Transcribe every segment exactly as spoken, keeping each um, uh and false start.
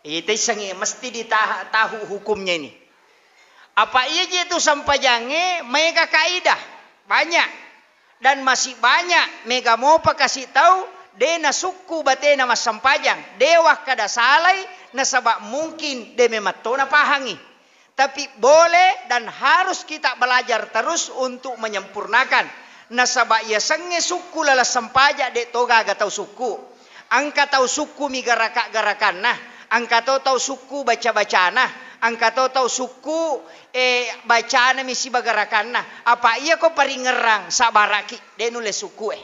Iya taissengngi, mesti ditaha-, tahu hukumnya ini. Apa iya je tu sempajangnge maega kaidah, banyak. Dan masih banyak mega mopa kasi tau de nasukku batena massempajang, de wakkada salai, nasaba mungkin de memetto napahangi. Tapi boleh dan harus kita belajar terus untuk menyempurnakan. Nasaba yasengnge sukku laleng sempajang de to gaga tau sukku. Engka tau sukku mi garaka-garakanna, engka to tau sukku baca-bacana, engka to tau sukku, eh, bacana mi siba garakanna. Apa iya ko paringerrang sabaraki, de nulle sukku e.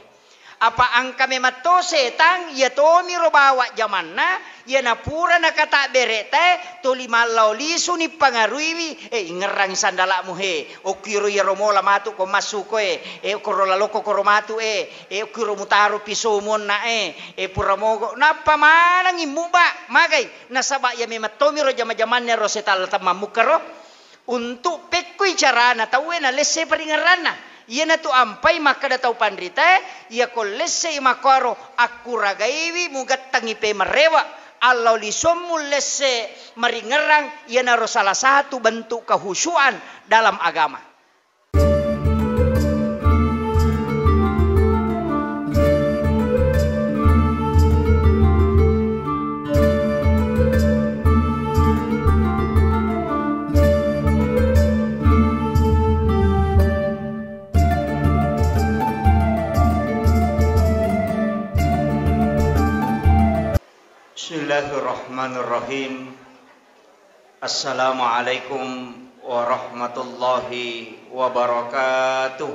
Apa engka memang to setang, iya tomiro bawa jamanna, iya napura nakatabbere tae, toli mallao lisu nippangaruiwi, eh, ingerrangi sandala'mu he, okkiro iyaro mola matu ko massuko e, eh, okkoro laloko koro matu e, eh, okkiro mutaro piso muonna e, eh, pura mogo, nappa manengi muba, magai, nasaba iya memang tomiro jama-jamanna ro setang latang mammukka ro. Untuk pekkui carana tauwe nalesse paringerranna. Iyanatu ampai makkeda tau panritae, iyako lessei makkuaro akkuragaiwi mugettengi pemerrewe, allau lisuammu lesse maringerrang, iyanaro salah satu bentuk kehusuan dalam agama. Bismillahirrahmanirrahim. Assalamualaikum warahmatullahi wabarakatuh.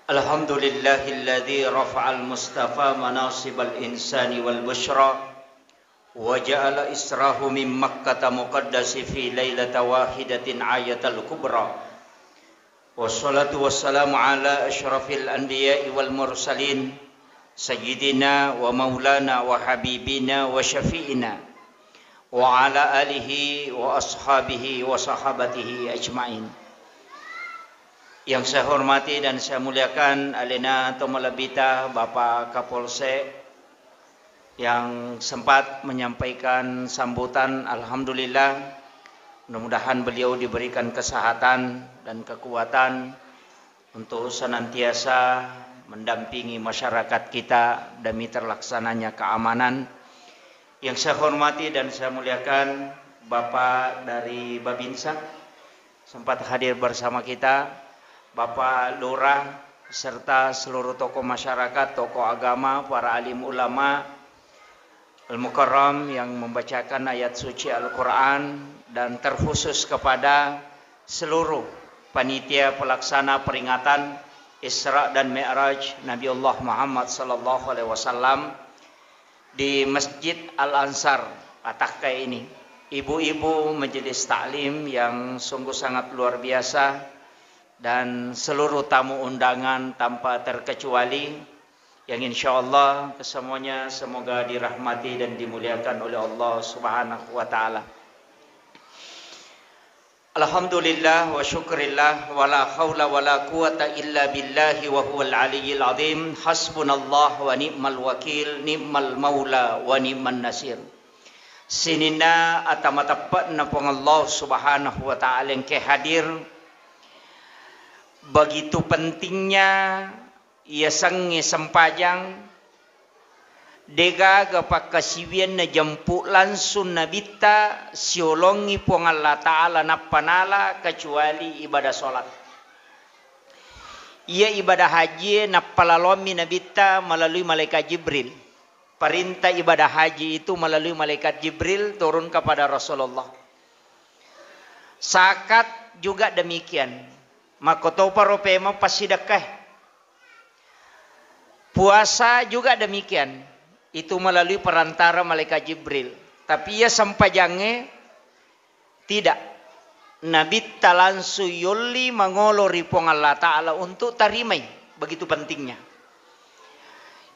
Alhamdulillahilladzi rafa'al mustafa manasibal insani wal busyra, wa ja'ala israhu min Makkata muqaddasi fi lailata wahidatin ayatal kubra. Wassalatu wassalamu ala asyrafil anbiya'i wal mursalin, sayyidina wa maulana wa habibina wa syafi'ina, wa ala alihi wa ashabihi wa sahabatihi ajma'in. Yang saya hormati dan saya muliakan, alena to malebbita Bapak Kapolsek, yang sempat menyampaikan sambutan. Alhamdulillah, mudah-mudahan beliau diberikan kesehatan dan kekuatan untuk senantiasa mendampingi masyarakat kita demi terlaksananya keamanan. Yang saya hormati dan saya muliakan Bapak dari Babinsa, sempat hadir bersama kita, Bapak Lurah, serta seluruh tokoh masyarakat, tokoh agama, para alim ulama, Al-Mukarram yang membacakan ayat suci Al-Quran, dan terkhusus kepada seluruh panitia pelaksana peringatan Isra dan Mi'raj Nabiullah Muhammad sallallahu alaihi wasallam di Masjid Al-Ansar Atakkai ini, ibu-ibu majelis taklim yang sungguh sangat luar biasa, dan seluruh tamu undangan tanpa terkecuali, yang insya Allah kesemuanya semoga dirahmati dan dimuliakan oleh Allah Subhanahu wa Ta'ala. Alhamdulillah wa syukrillah, wa la haula wa la quwata illa billahi wa huwal aliyyil azim. Hasbunallah wa ni'mal wakil, ni'mal maula wa ni'man nasir. Sininna ata mateppe'na Puang Allah Subhanahu wa Ta'ala engke hadir. Begitu pentingnya yasengnge sempajang, degaga pakkasiwianna jempu langsung Nabitta siolongi Puang Allah Ta'ala nappa nala kecuali ibadah sholat. Iya ibadah haji e nappalalommi Nabitta melalui malaikat Jibril. Perintah ibadah haji itu melalui malaikat Jibril turun kepada Rasulullah. Zakat juga demikian. Makkotoparo pemeng passidekkae. Puasa juga demikian. Itu melalui perantara malaikat Jibril. Tapi iya sempajangnge tidak. Nabitta langsung yolli mangolo ri Puang Allah Ta'ala untuk tarimai. Begitu pentingnya.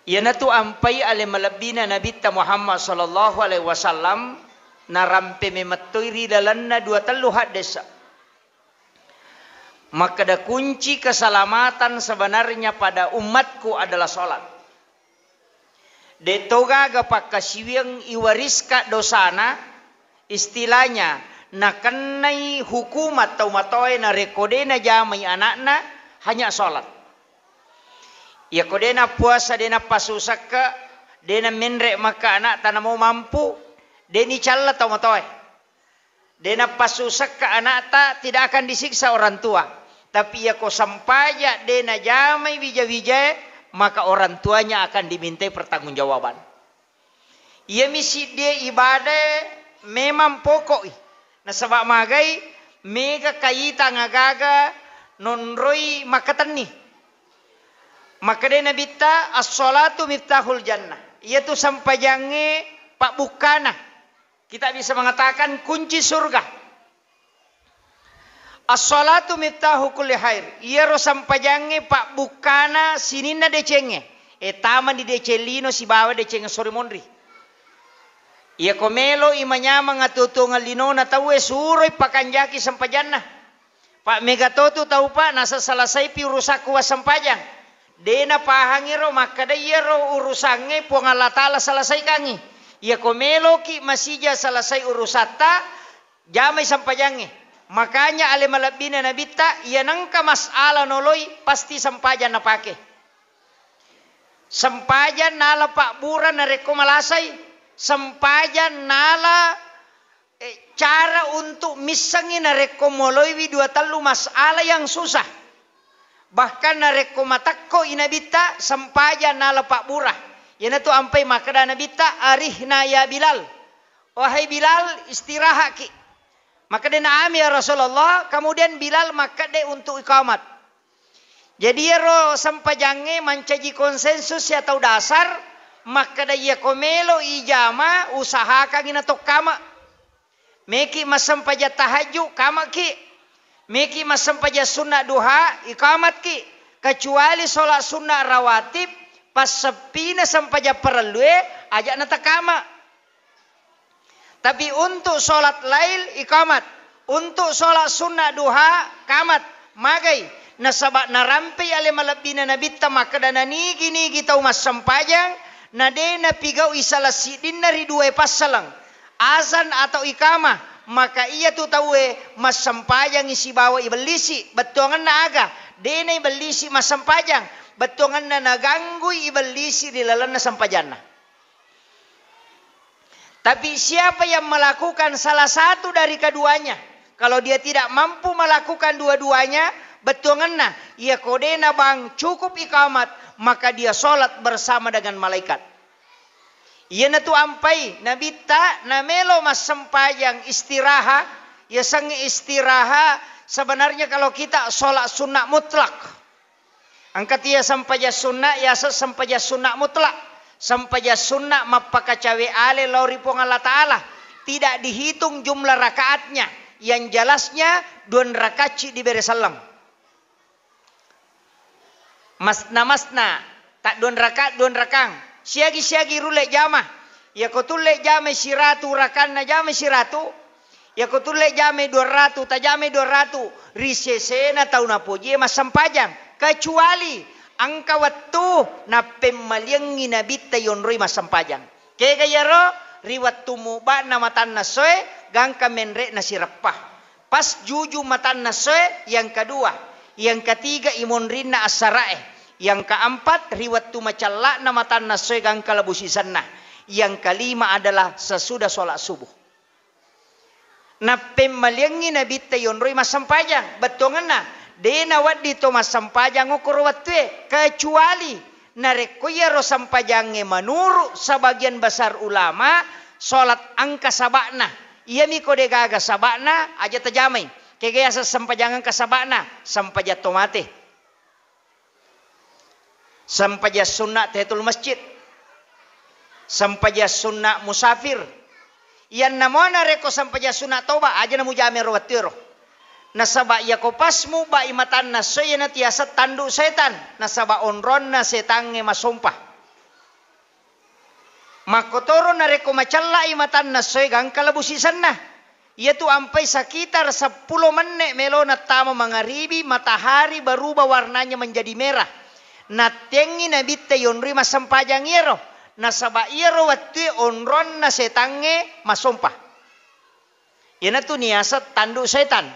Iyanatu ampai ale malebbina Nabitta Muhammad sallallahu alaihi wasallam narampe memettoi ri lalenna dua tellu haddesa. Makkeda kunci keselamatan sebenarnya pada umatku adalah sholat. De' to gaga pakkasiwiang iwariska dosana, istilahnya, nakennai hukumat tau matoae narekko de' najamai ana'na, hanya sholat. Iyako de' nappuasa, de' nappasusakka, de' namenre' makka ana'ta namo mampu, de' nicalla tau matoae. De' nappasusakka ana'ta, tidak akan disiksa orang tua. Tapi iyako sampaja de' najamai wija-wijae, maka orang tuanya akan dimintai pertanggungjawaban. Iyami siddie ibadae memang poko'i. Nasaba' magai, mega kaitang agaga nonroi makkatenni. Makkedai Nabitta, "As-sholatu miftahul jannah." Iyatu sampajangnge pabbukkana. Kita bisa mengatakan kunci surga. As-sholatu miftahu kulli khair. Iyaro sampajangnge pabbukkana sininna decengnge. E, tamani deceng lino sibawa deceng sori monri. Iyako melo'i manyameng atuo-tuongeng linona tauwe, suroi pakanjaki sampajanna. Pa' mega totu tau, Pa', naseng selesaipi urusakku wassempajang. De' napahangi ro makkeda iyaro urusangnge Puang Allah Ta'ala selesaikangngi. Iyako meloki masija selesai urusatta, jamai sempajangnge. Makanya ale malebbina Nabitta, iya nengka masalah noloi, pasti sempajang napake. Sempajang nala pabbura narekko malasai, sempajang nala eh, cara untuk missengngi narekko moloiwi dua tellu masalah yang susah. Bahkan narekko matekko i Nabitta, sempajang nala pabbura. Iyanatu ampai makkeda Nabitta, "Arihna ya Bilal." Wahai Bilal, istirahatki. Makkedana, "Amin ya Rasulullah." Kemudian Bilal makkedde untuk iqamat. Jadi iyaro sempajangnge mancaji konsensus ya tau dasar, makkeda iyako melo ijama, usahakangngi natokkama. Meki massempajang tahajju, kamaki. Meki massempajang sunna duha, ikamatki. Kecuali sholat sunna rawatib, passeppina sempajang parellue, aja natakama. Tapi untuk sholat lail, ikamat. Untuk sholat sunna duha, kamat. Magai. Nasaba narampei ale malebbina Nabitta makkeda, nanigi-nigi tau massempajang, na de napigau'i salah siddinna ri duae passaleng, azan atau ikamah, maka iyatu tauwe massempajangi sibawa ibellisi. Bettuangenna aga? De naibellisi massempajang. Bettuangenna naganggui ibellisi ri lalenna sempajanna. Tapi siapa yang melakukan salah satu dari keduanya, kalau dia tidak mampu melakukan dua-duanya, bettuangenna, iya ko de nabang cukup ikamat, maka dia sholat bersama dengan malaikat. Iyanatu ampai Nabitta namelo massempajang istiraha, yasengnge istiraha, sebenarnya kalau kita sholat sunnah mutlak. Engka tia sempajang sunna, yaseng sempajang sunna mutlak. Sempajang sunna mappakacawe ale lao ri Puang Allah Ta'ala. Tidak dihitung jumlah rakaatnya. Yang jelasnya, duan rakacci dibere selleng. Masna-masna, tak duan rakaat, duan rakang. Siagi-siagi rulle jama. Iyako tulle jamai siratu rakanna, jamai siratu. Iyako tulle jamai dua ratu, tajamai dua ratu, ri sesena tau napojie massempajang, kecuali engka wettu nappemmaliangngi Nabitta yonroi massempajang. Kega iyaro? Ri wettu muba'na matanna essoe, gangka menre'na sireppa. Pas juju matanna essoe, yang kedua, yang ketiga imonrinna assara'e, yang keempat ri wettu macella'na matanna essoe gangka labu sisenna, yang kelima adalah sesudah sholat subuh. Nappemmaliangngi Nabitta yonroi massempajang. Bettuangenna, de nawedding to massempajang okkoro wettue, kecuali narekko iyaro sempajangnge menurut sebagian besar ulama, sholat engka saba'na. Iyami ko de gaga saba'na, aja tajamai. Kega yaseng sempajang engka saba'na? Sempajang to mate. Sempajang sunna tahiyatul masjid. Sempajang sunna musafir. Iyanna mo narekko sempajang sunna toba, aja namujame ro wettuero. Nasaba iyako pas mubai matanna essoe, iyana tiaseng tandu setan. Nasaba onronna setangnge masompa. Makkotoro narekko macellai matanna essoe gangka labu sisenna. Iyatu ampai sekitar seppulo menne melona tama mangaribi, matahari berubah warnanya menjadi merah. Nattengngi Nabitta yonroi massempajang iyaro. Nasaba iyaro wettue onronna setangnge massompa. Iyanatu niaseng tandu setan.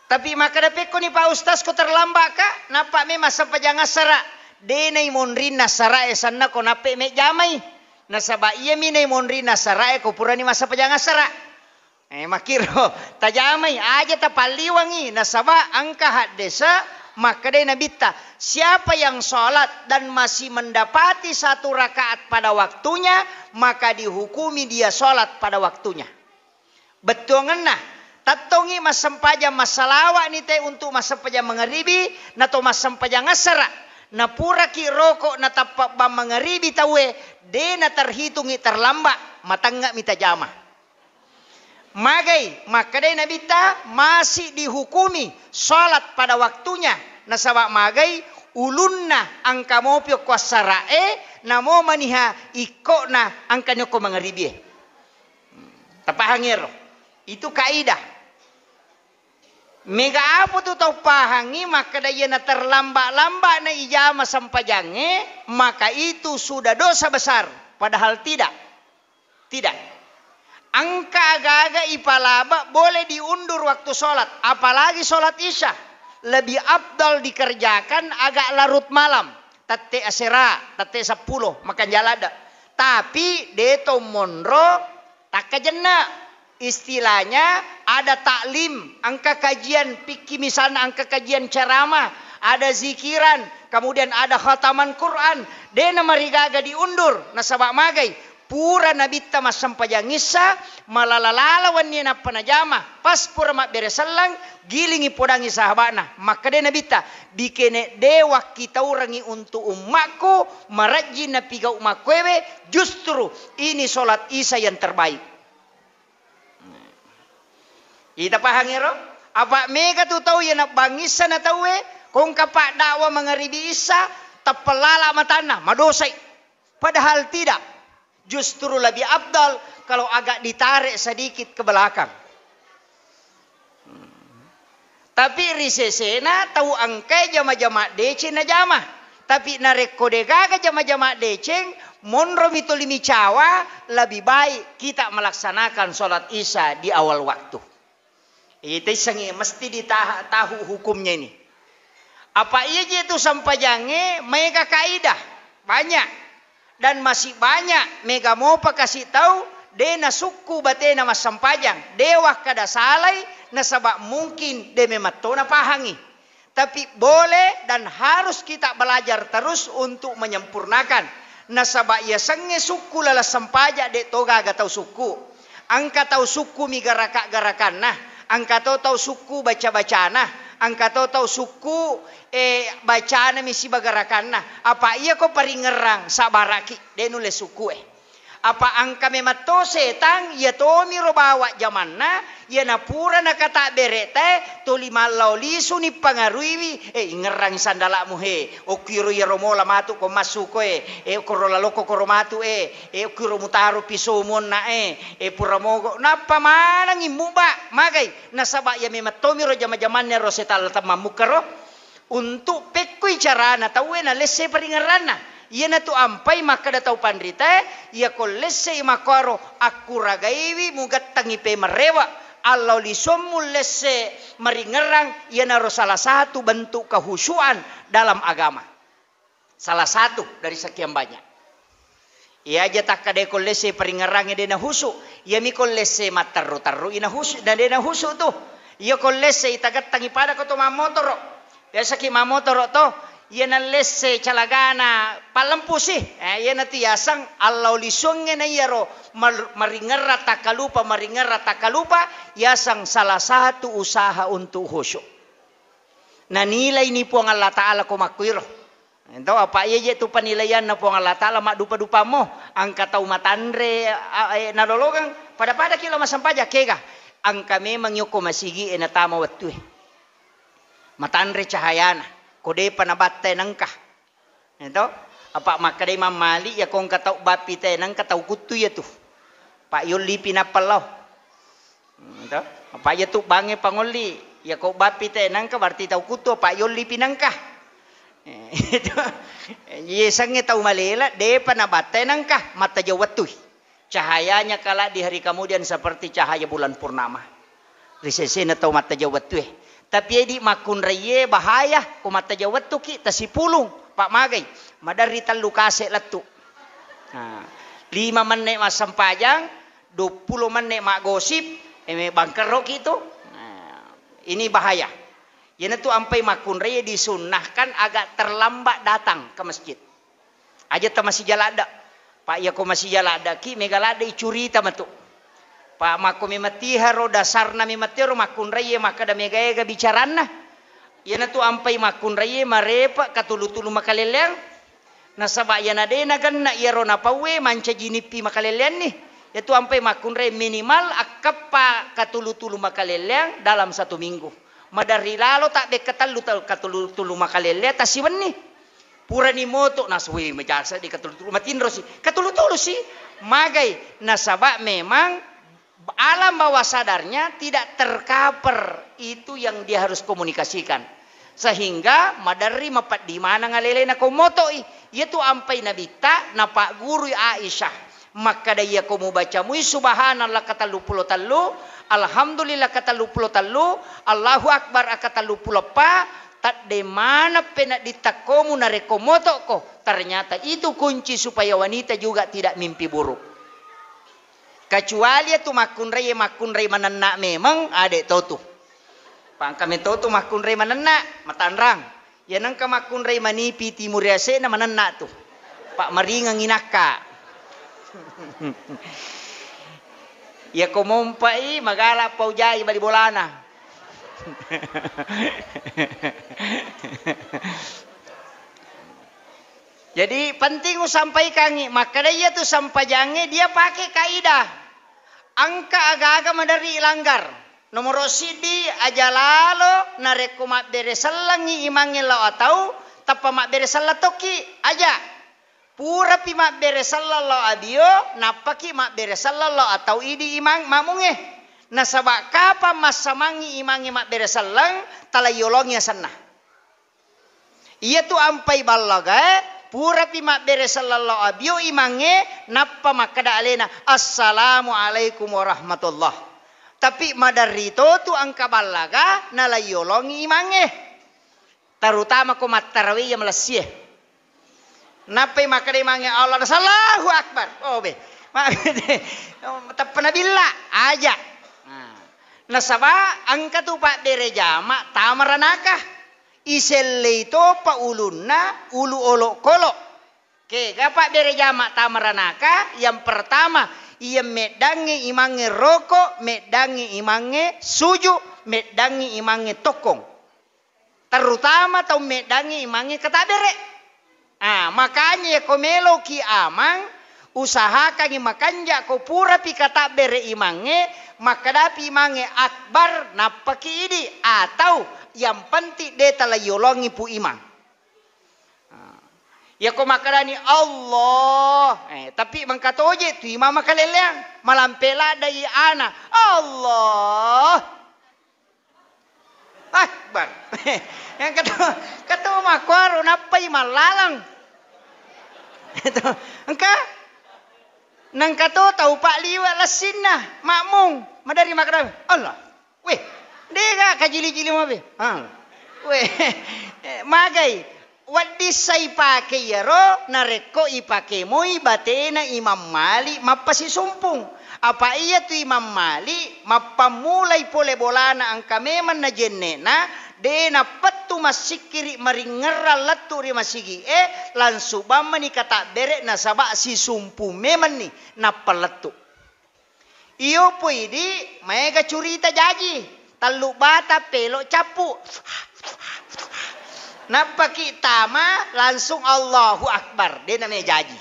Tapi makkeda, "Pekkoni Pak Ustaz, ko terlambat ka, nappa me massempajang assara." De naimonrinna assara e sanna ko nappe mejjamai. Nasaba iyami naimonrinna assara e ko purani massempajang assara. Eh, makkiro, tajamai, aja tapalliwangi, nasaba engka haddese makkedai Nabitta, "Siapa yang sholat dan masih mendapati satu rakaat pada waktunya, maka dihukumi dia sholat pada waktunya." Bettuangenna, tettongi massempajang massalawa'ni te untuk massempajang mangaribi, nato massempajang assara, napuraki roko natappa bang mangaribi tauwe, de naterhitungi terlambat, matengnge'mi tajama. Magai, makkedai Nabitta, masih dihukumi sholat pada waktunya. Nasaba magai, ulunna engka mopi okko assara'e, namo maniha ikkokna engkani okko mangaribie. Tapahangi ero. Itu kaidah. Mega apa tu tau pahangi makkeda iyana terlambat-lambat na ijama sempajangnge, maka itu sudah dosa besar. Padahal tidak. Tidak. Engka aga-aga ipalaba boleh diundur waktu sholat, apalagi sholat isya. Lebih afdal dikerjakan agak larut malam, tette asera, tette seppulo, makan jalada. Tapi deto monro takkajenna. Istilahnya ada taklim, engka kajian fikih misalnya, engka kajian ceramah, ada zikiran, kemudian ada khataman Quran. Dena marigaga diundur, nasaba magai. Pura Nabitta massempajang issa, malala-lala wenni nappa najama. Pas pura mabbere selleng, gilingi podangi sahaba'na. Makkeda Nabitta, "Bikene de wakkitaurengi untuk ummakku, marajjing napigau makkuewe, justru ini sholat isya yang terbaik." Ita pahang ero? Apa mega tu tau iya nabbangissa na tauwe, kongka pak dakwa mangaribi issa, teppelala matanna, madosai. Padahal tidak. Justru lebih afdal kalau agak ditarik sedikit ke belakang. Tapi ri sesena tau engkae jama-jama deceng najama. Tapi narekko degaga jama-jama deceng, monromi tuli micawa, lebih baik kita melaksanakan sholat isya di awal waktu. Ita issengngi mesti ditaha-, tahu hukumnya ini. Apa iya je tu sempajangnge maega kaidah? Banyak. Dan masih banyak mega mopa kasi tau de nasukku batena massempajang, de wakkada salai, nasaba mungkin de memetto napahangi. Tapi boleh dan harus kita belajar terus untuk menyempurnakan. Nasaba yasengnge sukku laleng sempajang de to gaga tau sukku. Engka tau sukku mi garaka-garakanna, engka to tau sukku baca-bacana, engka to tau sukku, eh, bacana mi siba garakanna. Apa iya ko paringerrang sabaraki, de nulle sukku e. Apa engka memang to setang, iya tomiro bawa jamanna, iya napura nakatabbereta e, toli mallao lisuni pangaruiwi, eh, ingerrangi sandala'mu he, okkiro iyaro mola matu ko massuko e, eh, okkoro laloko koro matu e, eh, okkiro mutaro piso muonna e, eh, pura mogo, nappa manengi muba, magai, nasaba iya memang tomiro jama-jamanna ro setang latang mammukkaro. Untuk pekkui carana tauwe nalesse paringerranna. Iyanatu ampai makkeda tau panritae, iyako lessei makkuaro akkuragaiwi mugettengi pemerrewe, allau lisuammu lesse maringerrang, iyanaro salah satu bentuk kehusuan dalam agama. Salah satu dari sekian banyak. Iya aja takkadai ko lesse paringerrangnge de nahusu, iyami ko lesse matterru-terru i nahusu, na de nahusu tu. Iya ko lesse itagettangi pada ko to mammotoro. Biasaki mammotoro to, iya nallesse calagana pallempusi. Eh, iyanatu yaseng allau lisuangnge na iyaro mar-, maringerra takkalupa, maringerra takkalupa, yaseng salah satu usaha untuk khusyuk. Nanilai ni Puang Allah Ta'ala ko makkuiro. Ento, apa iya je tu penilaianna Puang Allah Ta'ala maddupa-dupammo, engka tau matanre, a, e, nalolongeng, pada-pada ki lo massempajang, kega? Engka memang yokko masigi e natama wettue. Matanre cahayana, ko depa nabatta e nengka. Ento, apa makkedai Imam Malik, ya ko engka tau bappi te nengka tau kuttu iya tu. Pak yolli pi nappa lao. Hmm, to? Apa iya tu bangnge pangolli. Iya ko bappi te nengka berarti tau kuttu, apa yolli pi nengka. Eh, itu. Iye sengnge tau malela, depa nabattai nengka mattajeng wettui. Cahayanya kelak di hari kemudian seperti cahaya bulan purnama. Ri sesena tau mattajeng wettue. Tapi edi makkunraie bahaya, ko mattajeng wettuki, tasipulung, pa magai. Maderri tellu kase lettu. Nah, lima menit massempajang, dua puluh menit maggosip, eh, bangkerroki tu. Nah, ini bahaya. Iyanatu ampai makkunraie disunnahkan agak terlambat datang ke masjid. Aja ta masija ladde. Pa iyako masija laddeki, mega ladde icurita matu. Pa makko memetiharo dasarna memetiharo makkunraie makkeda mega-ega bicaranna. Iyanatu ampai makkunraie marepe katulu-tulu makalelleang. Nasaba iyana de nagenna iyaro napauwe mancaji nippi makalelleanni. Iyatu ampai makkunrai minimal akkeppa katulu-tulu makalelleang dalam satu minggu. Maderri lalo tabbe katellu ta-, katulu-tulu makalelleang tasiwenni. Purani moto, nas, weh, majasa di katulu-tulu, matinro si. Katulu-tulu si, magai. Nasaba memang alam bawah sadarnya tidak tercover itu yang dia harus komunikasikan. Sehingga maderri mapeddi maneng alelena ko motoi. Iyatu ampai nabitta napaggurui Aisyah. Makkeda iyako mubaca mui subhanallah katelluppulo tellu, alhamdulillah katelluppulo tellu, Allahu Akbar akatelluppulo eppa, tedde maneng peneddi takkomu narekko motokko. Ternyata itu kunci supaya wanita juga tidak mimpi buruk. Kecuali iyatu makkunrai, makkunrai manenna memeng, ade totu. Pangka metotu makkunrai manenna, matanrang. Iya nengka makkunrai manipi timur yase'na manenna tu. Pa maringeng inakka. Iya ko mompai magala paujai bali bolana. Jadi penting usampaikangi, makkeda iya tu sampajangnge dia pake kaidah. Engka aga-aga maderri ilanggar. Nomoro siddi, aja lalo narekko mabbere sellengngi imangnge lao atau, tappa mabbere selleng tokki, aja. Purapi mabbere selleng lao abio, nappaki mabbere selleng lao atau idi imang mamungnge. Nasaba kapang massamangngi imangnge mabbere selleng, tala yolongi asenna. Iyatu ampai ballagae, purapi mabbere selleng lao abio imangnge, nappa makkeda alena, "Assalamualaikum warahmatullah." Tapi maderri totu engka ballaga, nalaiyolongi imangnge. Terutama ko mattarawe iya malessie. Nappai makkeda imangnge, "Allah, Allahu Akbar." Oh, be. Ma-, teppa nabilla, aja. Nah. Nasaba engka tu pabbere jama tama ranaka. Isellei topa ulunna ulu olokolo. Kega pabbere jama tama ranaka? Yang pertama, iya meddangngi imangnge roko, meddangngi imangnge suju, meddangngi imangnge tokkong. Terutama tau meddangngi imangnge katabbere. Ah, makanya ko meloki amang, usahakangi makanja ko purapi katabbere imangnge, makkadapi imangnge akbar, nappaki idi, atau yang penting de tala yolongi pu imang. Ah. Iya ko makkedani Allah, eh, tapi mengkatoje tu imang makalelleang, malampe laddai ana, Allah. Akbar. Yang ketua, ketua makkuaro nappai mallaleng. Itu, engka? Nengka to tau pa liwe lessinna, makmung, maderri makkeda, "Allah. Weh, dega kajili-jili mabe." Ha. Weh, magai. Wedding sa ipake iyaro narekko ipake moi batena Imam Malik mappasisumpung. Apa iyatu Imam Malik mappammulai pole bolana engka memeng najenne'na, de nappettu massikkiri maringngerrang lettu ri masigi'e, langsung bammani katabbere nasaba sisumpung memenni nappa lettu. Iyo poidi maega curita jaji, tellu bata pelo cappu. Nappaki tama langsung Allahu Akbar, de name jaji.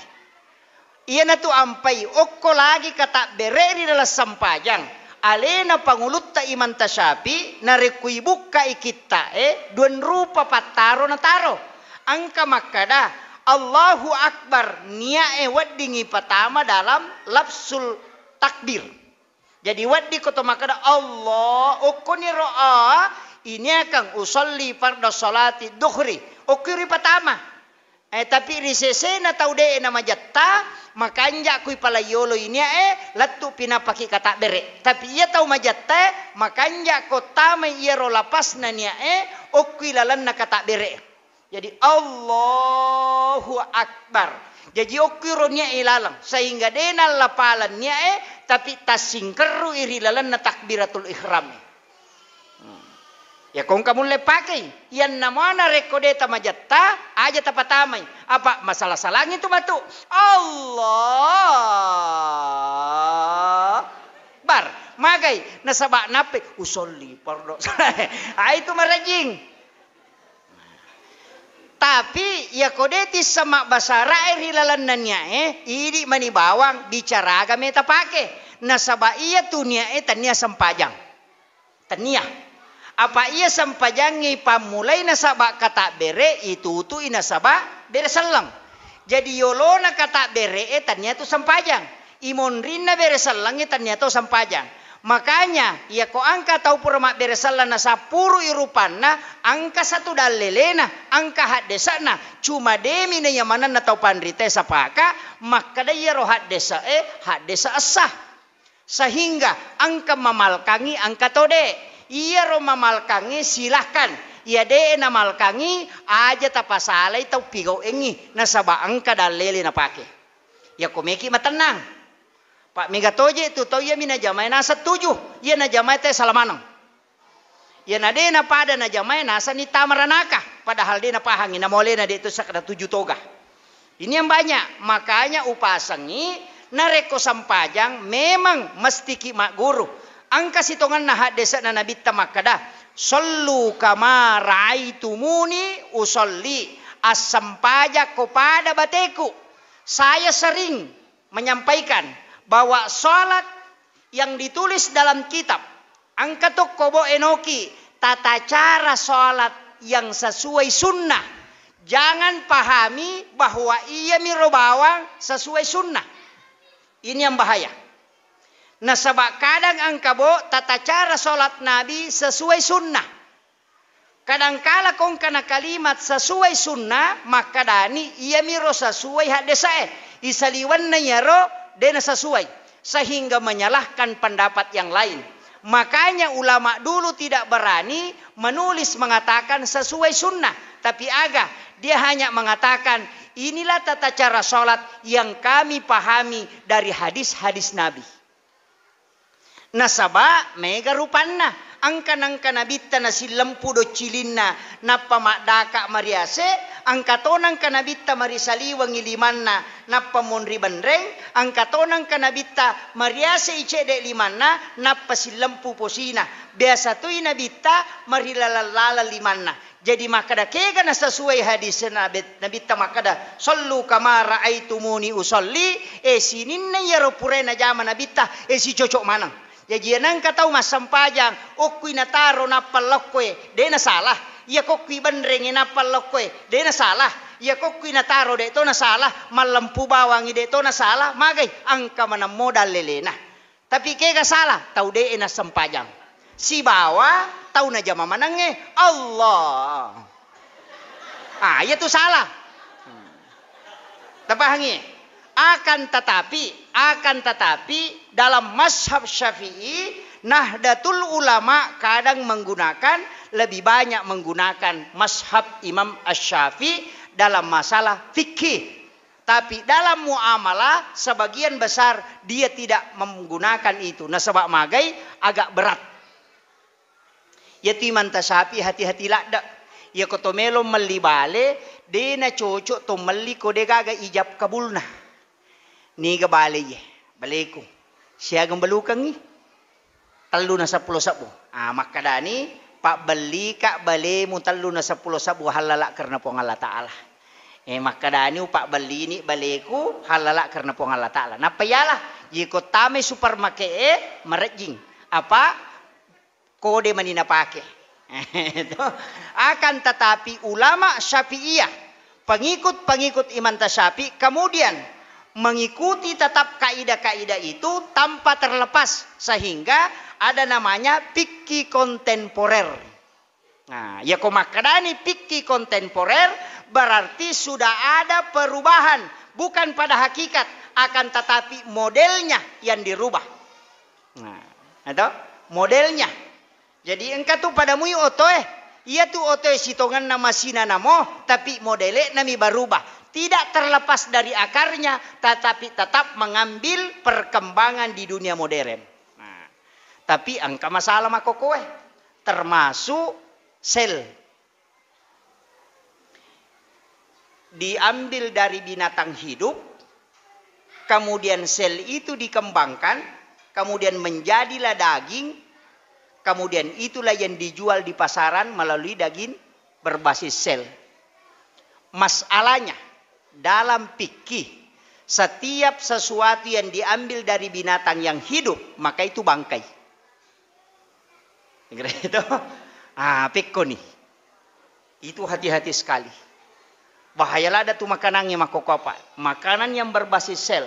Iyanatu ampai okko lagi katabbere ri dalam sempajang. Alena pangulutta Imam Tasyafi narekko ibukkai kitta'e, duan rupa pattaro nataro. Engka makkada, Allahu Akbar, nia'e weddingi patama dalam lafzul takbir. Jadi wedding ko to makkeda Allah, okkoniro a, Iniakeng usolli fardo sholati duhri, okki ripatama. Eh, tapi ri sesena tau de'e namajetta, makanja' kui palaiyolo inia'e, lettu' pinappaki katabbere'. Tapi iya tau majettae, makanja' ko tamai iyaro lapasna nia'e, okkui lalenna katabbere'. Jadi, Allahu Akbar. Jaji, okkui ro nia'e laleng, sehingga de' nallapaleng nia'e, tapi tassingkerru'i ri lalenna takbiratul ihram. Hmm. Iya ko engka mulle pakei, iyanna muana rekko de' tamajetta, aja tapatamai. Apa masala-salangi tu matu. Allah Akbar. Magai, nasaba nappai, usolli fardo. Ah, itu marajing. Tapi, iya ko de' tisseng mabbasara'e ri lalenna nia'e, idi' mani bawang, bicara aga meta pake. Nasaba iya tu nia'e tania sempajang. Tania. Apa iya sempajangnge ipammulai nasaba katabbere', itutu'i nasaba bere selleng. Jadi yolona katabbere'e tania tu sempajang. Imonrinna bere sellengnge tania to sempajang. Makanya, iya ko engka tau pura mabbere selleng nasappuru'i rupanna, engka satu dallelena, engka haddese'na. Cuma de' mi naiya manenna tau panritae sapaka, makkeda iyaro haddese'e, haddese' essa. Sehingga engka mamalkangngi, engka to de'. Iyaro mamalkangnge silahkan. Iya de'e namalkangngi, aja tapasalai tau pigau'engngi. Nasaba engka dallele napake. Iya ko meki matennang. Pa' mega toje' tu tau iyami najamae naseng tuju. Iya najamae te sala maneng. Iyana de' napada najamae, nasenni tama ranaka, padahal de' napahangngi, namolena de' to sakkeda tuju toga. Ini yang banyak, makanya upasengngi narekko sempajang memang mestiki magguru. Engka sitongenna haddese'na Nabitta makkeda, "Shollu kama raaitumuni usolli." Assempajang ko pada bateku. Saya sering menyampaikan bahwa sholat yang ditulis dalam kitab, engka tokko bo enoki tata cara sholat yang sesuai sunnah. Jangan pahami bahwa iyami ro bawang sesuai sunnah. Ini yang bahaya. Nasaba kadang engka bo tata cara sholat Nabi sesuai sunnah. Kadangkala kongkana kalimat sesuai sunnah, makkadani iyamiro sesuai haddese'e. Isaliwenna iyaro de' nasesuai, sehingga menyalahkan pendapat yang lain. Makanya ulama dulu tidak berani menulis mengatakan sesuai sunnah. Tapi aga, dia hanya mengatakan, "Inilah tata cara sholat yang kami pahami dari hadis-hadis Nabi." Nasaba mega rupanna, engka nengka nabitta nasillempu doccilinna, nappa maddaka mariase, engka to nengka nabitta marisaliwengi limanna, nappa monri benreng, engka to nengka nabitta mariase i cedde limanna, nappa sillempu posina. Biasa toi nabitta marilaleng-laleng limanna. Jadi makkeda, kega nasesuai hadis Nabi, Nabitta makkeda, "Shollu kama raaitumuni usolli," e, sininna iyaro purae najama Nabitta, e, sicocok maneng. Jaji, iya nengka tau massempajang, okkui nataro nappa lokkoe, de' nasalah. Iya kokkui benrengnge nappa lokkoe, de' nasalah. Iya kokkui nataro de' to nasalah, mallempu bawangngi de' to nasalah, magai engka maneng modal lelena. Tapi kega salah? Tau de'e nassempajang. Sibawa tau najama manengnge. Allah. Ah, iya tu salah. Hmm. Tapahangi? Akan tetapi, akan tetapi dalam mazhab Syafi'i, Nahdlatul Ulama kadang menggunakan, lebih banyak menggunakan mazhab Imam Asy-Syafi'i dalam masalah fikih. Tapi dalam muamalah, sebagian besar dia tidak menggunakan itu. Nasaba magai agak berat. Iyatu Imanta Syafi'i hati-hati ladde. Iyako to melo melli bale, de' nacocok to melli ko de' gaga ijab kabulna. Niga bale iye? Baleku. Siaga belukengngi? Tellu na seppulo sebbu. Ah, makkedani, "Pabbellika balemu tellu na seppulo sebbu hallala karena Puang Allah Ta'ala." Eh, makkedani, "Upabbellini baleku hallala karena Puang Allah Ta'ala." Nappa iyalah, iko tamai supermarket e, marejjing. Apa? Kode mani napake. Akan tetapi ulama Syafi'iyah, pengikut-pengikut Imam Syafi'i, kemudian mengikuti tetap kaidah-kaidah itu tanpa terlepas, sehingga ada namanya fikih kontemporer. Nah, ya ko makkedani pikki kontemporer, berarti sudah ada perubahan, bukan pada hakikat, akan tetapi modelnya yang dirubah. Nah, atau modelnya. Jadi engka tu pada mui otoe, iya tu otoe sitongenna masina namo, tapi modele nami berubah. Tidak terlepas dari akarnya, tetapi tetap mengambil perkembangan di dunia modern. Nah, tapi engka masalah makokoe, termasuk sel. Diambil dari binatang hidup, kemudian sel itu dikembangkan, kemudian menjadilah daging, kemudian itulah yang dijual di pasaran melalui daging berbasis sel. Masalahnya, dalam fikih, setiap sesuatu yang diambil dari binatang yang hidup, maka itu bangkai. Kira itu. Ah, pekko ni. Itu hati-hati sekali. Bahaya lada tu makanannya makoko apa. Makanan yang berbasis sel.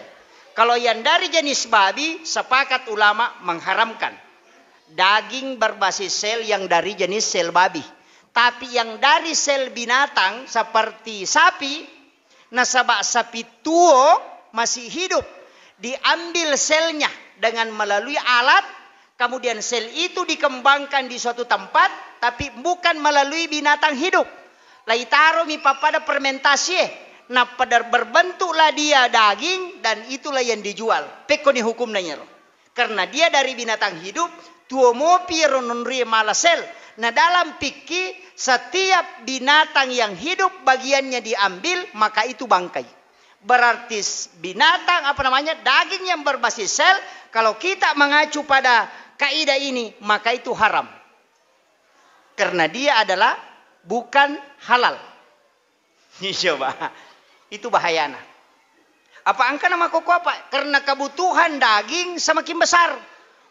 Kalau yang dari jenis babi, sepakat ulama mengharamkan daging berbasis sel yang dari jenis sel babi. Tapi yang dari sel binatang seperti sapi, nasaba sapi tuo masih hidup, diambil selnya dengan melalui alat, kemudian sel itu dikembangkan di suatu tempat, tapi bukan melalui binatang hidup. Laitaromi pappada fermentasi, nappa der-, berbentuklah dia daging dan itulah yang dijual. Pekkoni hukumna nyero. Karena dia dari binatang hidup, tuo mopi ro nonrie mala sel. Nah, dalam fikih, setiap binatang yang hidup bagiannya diambil, maka itu bangkai. Berarti s-, binatang, apa namanya, daging yang berbasis sel, kalau kita mengacu pada kaidah ini, maka itu haram. Karena dia adalah bukan halal. Coba. Itu bahayana. Apa engkana makkokko apa? Karena kebutuhan daging semakin besar.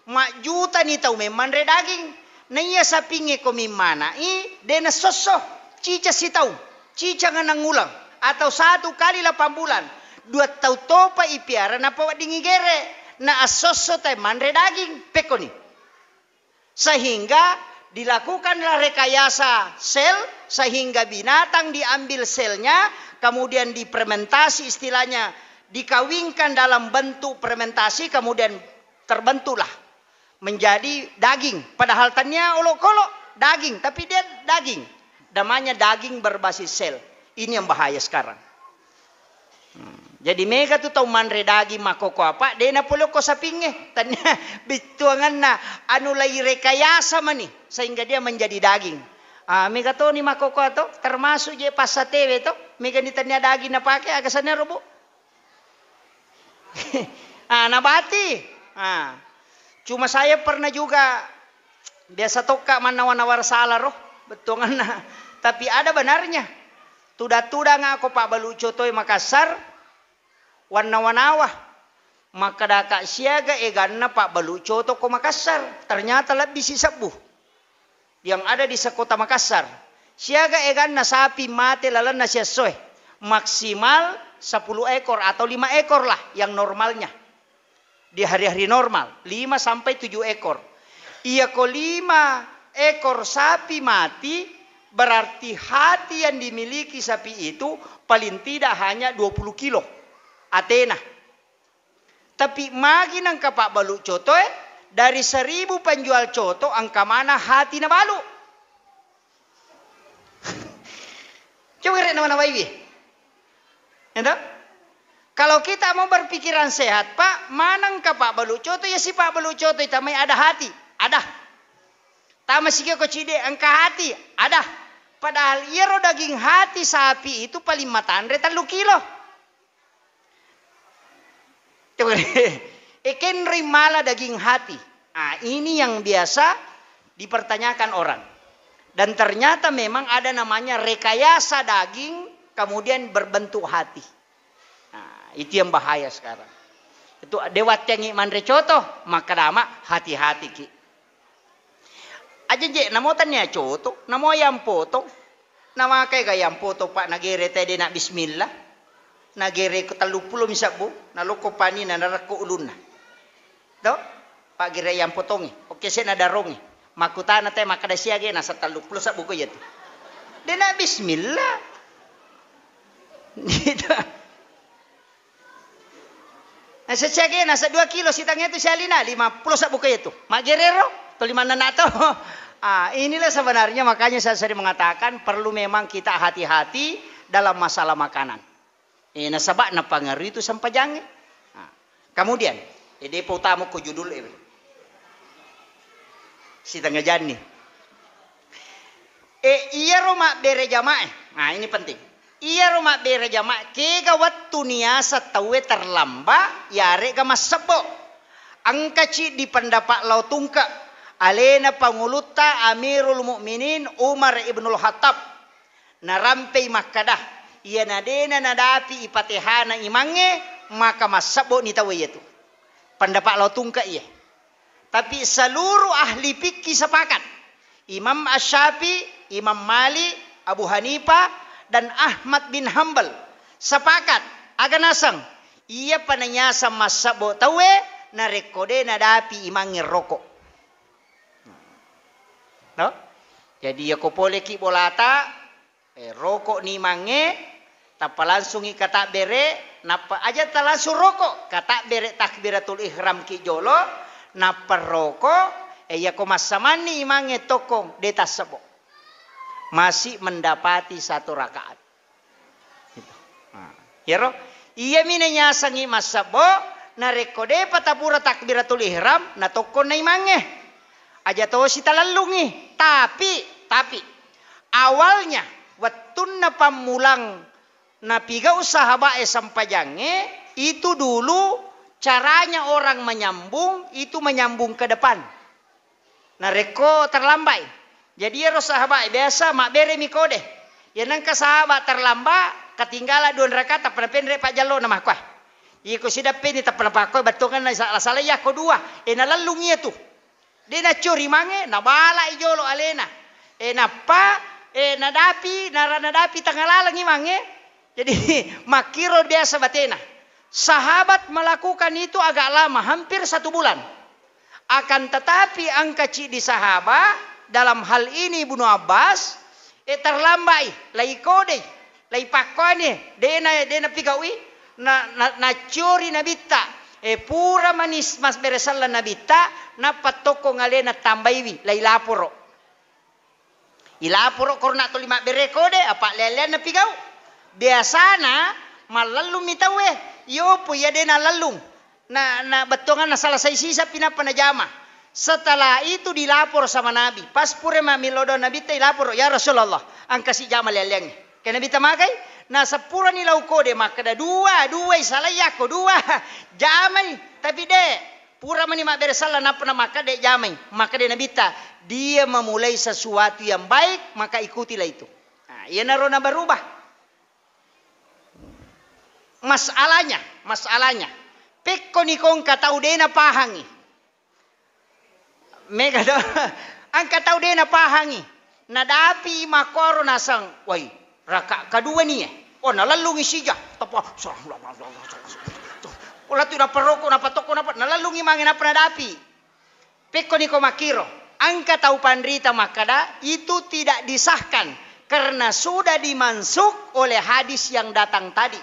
Majjutani tau memmanre daging. Naiya sapingnge ko mimmana'i, de nassosso. Cica sitaung. Cica ngenang uleng. Atau satu kali delapan bulan. Dua tau topa ipiara nappa weddingngi gere. Na assosso tai manre daging. Pekkoni. Sehingga dilakukanlah rekayasa sel, sehingga binatang diambil selnya, kemudian difermentasi, istilahnya dikawinkan dalam bentuk fermentasi, kemudian terbentuklah menjadi daging. Padahal tania olokolo daging, tapi dia daging. Namanya daging berbasis sel. Ini yang bahaya sekarang. Hmm. Jadi mega tu tau manre daging makkokko apa, de napole okko sapingnge. Tania bittuanganna anu lai rekayasa mani sehingga dia menjadi daging. Ah, mega toni makkokko ato, termasuk je passatewe to, mega ni tania daging napake, aga sanna robo. Ah, nabati. Ah. Cuma saya pernah juga, biasa tokka mannawa-nawa sala ro, bettuanganna. Tapi ada benarnya. Tudang-tudang ako pabbalu cotoe Makassar, wannawa-nawa. Makkedaka siaga eganna pabbalu coto ko Makassar. Ternyata lebbi sisebbu yang ada di sekota Makassar. Siaga eganna sapi mate lalenna siessoe, maksimal sepuluh ekor atau lima ekor lah yang normalnya. Di hari-hari normal, lima sampai tujuh ekor. Iya ko lima ekor sapi mati, berarti hati yang dimiliki sapi itu paling tidak hanya dua puluh kilo atena. Tapi magi nengka pabbalu cotoe, dari seribu penjual coto engka mana hati nabalu. Coba rek nawa-nawaiwi. Ya toh? Kalau kita mau berpikiran sehat, Pak, manengka pabbalu coto, ya si pabbalu coto, tamai ada hati. Ada. Tama sike ko cide, engka hati. Ada. Padahal iyaro daging hati sapi itu paling matanre tellu kilo. Coba. Ekenroi mala daging hati. Ah, ini yang biasa dipertanyakan orang. Dan ternyata memang ada namanya rekayasa daging, kemudian berbentuk hati. Nah, itu yang bahaya sekarang. Itu de wattengngi manre coto, makkadama, hati-hati ki. Aja je, namo tania coto, namo ayam potong. Namakai ga ayam potong, Pak, nagere tede na bismillah. Nagere ko tellu pulo mi sabbu, nalokko panina, narekko ulunna. To? Pak, gere ayam potongi. Oke, se nadarongi. Makkutana te makkeda siaga nasa telluppulo sebbu ko iyatu. Dena bismillah. Gitu. Nasa siaga nasa dua kilo sitang itu sialina lima puluh sebbu ko iyatu. Magerero to lima nana to. Ah, inilah sebenarnya makanya saya sering mengatakan perlu memang kita hati-hati dalam masalah makanan. Eh, nasaba napangaruhi tu sempajangnge. Nah, kemudian, eh, depa utama ko judul e. Sitengnga janni. Eh, iyaro mabbere jamaah. Nah, ini penting. Iyaro mabbere jamaah, kega wettu niasa tauwe terlambat, yarega massebbo. Engkaci di pendapat lao tungke, alena pangulutta Amirul Mukminin Umar Ibnul Khattab. Narampei makkada, iyana dena nadapi ipatehana imangnge, maka massebbo ni tauwe iyatu. Pendapat lao tungke iye. Tapi seluruh ahli fikih sepakat. Imam Asy-Syafi'i, Imam Malik, Abu Hanifah, dan Ahmad bin Hambal sepakat. Aga naseng, iya pananyaseng massebbo tauwe narekko de nadapi imangnge roko. No? Jadi, yako poleki bolata, eh, roko ni mange, tappa langsungi katabbere, nappa aja talangsung roko, katabbere takbiratul ihram ki jolo, nappa roko, eh, yako massamanni imangnge tokkong, de tassebo. Masih mendapati satu rakaat. Gitu. Nah, iyaro, iyami nayasengngi massebbo, narekko depa tapura takbiratul ihram, natokkonna imangnge. Aja tosi talellungngi. Tapi, tapi, awalnya, wettunna pammulang napigau sahabae sempajangnge, itu dulu caranya orang menyambung, itu menyambung ke depan. Narekko terlambai. Jadi iyaro sahabae biasa mabberemi kode. Iya nengka sahaba terlambat, ketinggalan dua rakaat, tappa napenre pajjallo na makkua. Iko sidappeni tappa napakkoi bettuanna sala-sala iya ko dua. E nalellung iya tu. De naccori mange, nabalai jolo alena. E nappa, e nadapi, nara nadapi tengah lalengi mange. Jadi makkiro biasa batena. Sahabat melakukan itu agak lama, hampir satu bulan. Akan tetapi engka ciddi sahaba, dalam hal ini Ibnu Abbas, e terlambai, lai kodei, lai pakkoani, dena, dena pigaui, na, na, naccori nabitta, e pura manis mas bere sella nabitta, nappa tokkong alena tambaiwi, lai laporo. Ilaporo korona tuli mabbere kode, apa lean-leanna pigau. Biasana mallellung mi tauwe, yopo iya de nallellung. Na, na bettuanganna salasai sisa pi nappa najama. Setelah itu dilapor sama Nabi. Pas pura mammillau doang Nabitta, ilaporo, "Ya Rasulullah, engka si jama lean-leangnge." Ke Nabitta magai, na seppurani lau kode makkeda, "Dua, dua isalai yakko dua." Jamai, tapi de. Pura mani mabbere sella nappa na makkeda jamai, makkeda Nabitta, "Dia memulai sesuatu yang baik, maka ikutilah itu." Nah, iyanaro nabarubah. Masalahnya, masalahnya, pekko ni ko engka tau de napahangi. Mega do, engka tau de napahangi. Nadapi makkoro naseng, "Wai, raka kedua ni eh." Oh, nalellungi sija. Tapa, "Ulatu naparoko, napatoko, napa," nalellungi mange nappa nadapi. Pekko niko makkiro, engka tau panrita makkada, itu tidak disahkan karena sudah dimansukh oleh hadis yang datang tadi.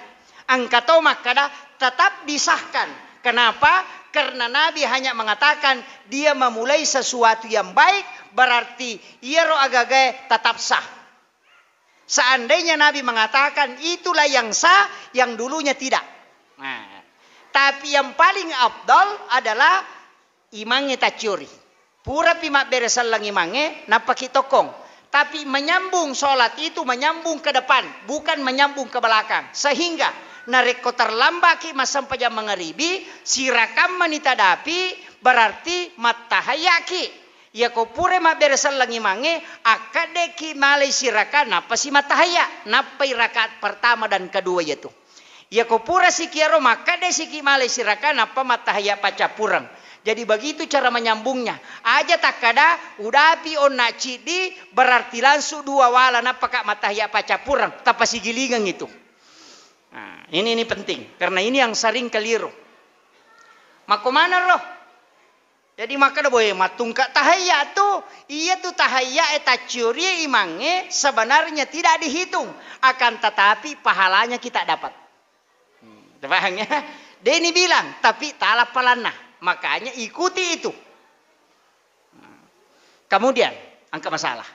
Engka to makkada, tetap disahkan. Kenapa? Karena Nabi hanya mengatakan dia memulai sesuatu yang baik, berarti iyaro agagae tetap sah. Seandainya Nabi mengatakan itulah yang sah, yang dulunya tidak. Nah, tapi yang paling afdal adalah imangnge tacciori. Purapi mabbere selleng imangnge, nappaki tokkong. Tapi menyambung sholat itu menyambung ke depan, bukan menyambung ke belakang. Sehingga narekko terlambaki massempajang mangaribi, sirakammani tadapi, berarti mattahayaki. Iyako pura mabbere selleng imangnge, akkaddeki malai siraka, nappasi mattahaya, nappai rakaat pertama dan kedua iyatu. Iyako pura siki iyaro makkeda siki malai siraka nappa mattahaya paccappureng. Jadi begitu cara menyambungnya. Aja takkada udapi onna ciddi berarti langsung dua wala nappaka mattahaya paccappureng, tappa sigilingeng itu. Nah, ini, ini penting karena ini yang sering keliru. Makko maneng ro? Jadi makkeda boe mattungka tahayya tu, iya tu tahayya e tacciori imangnge sebenarnya tidak dihitung, akan tetapi pahalanya kita dapat. Hmm, paham ya? Deni bilang, tapi tala palanna. Makanya ikuti itu. Kemudian, engka masalah.